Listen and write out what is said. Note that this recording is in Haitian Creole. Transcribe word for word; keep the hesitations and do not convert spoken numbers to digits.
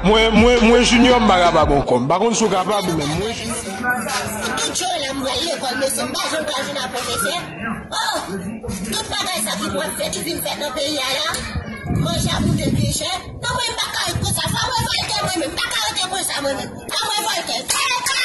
Mwen, mwen, mwen Junior, m pa kapab ankò. M pa konn si w kapab ou menm. Mwen Junior. Tout jounen la m pral lekòl mesye, m pa janm ka jwenn a pwofesè. Oh! Tout bagay sa ki pou ap fèt ki vin fèt nan peyi a la. Manje ap moute pi chè. Non mwen m pa ka ret konsa, fò m revòlte mwen menm, m pa ka rete konsa mwen menm. Fò m revòlte.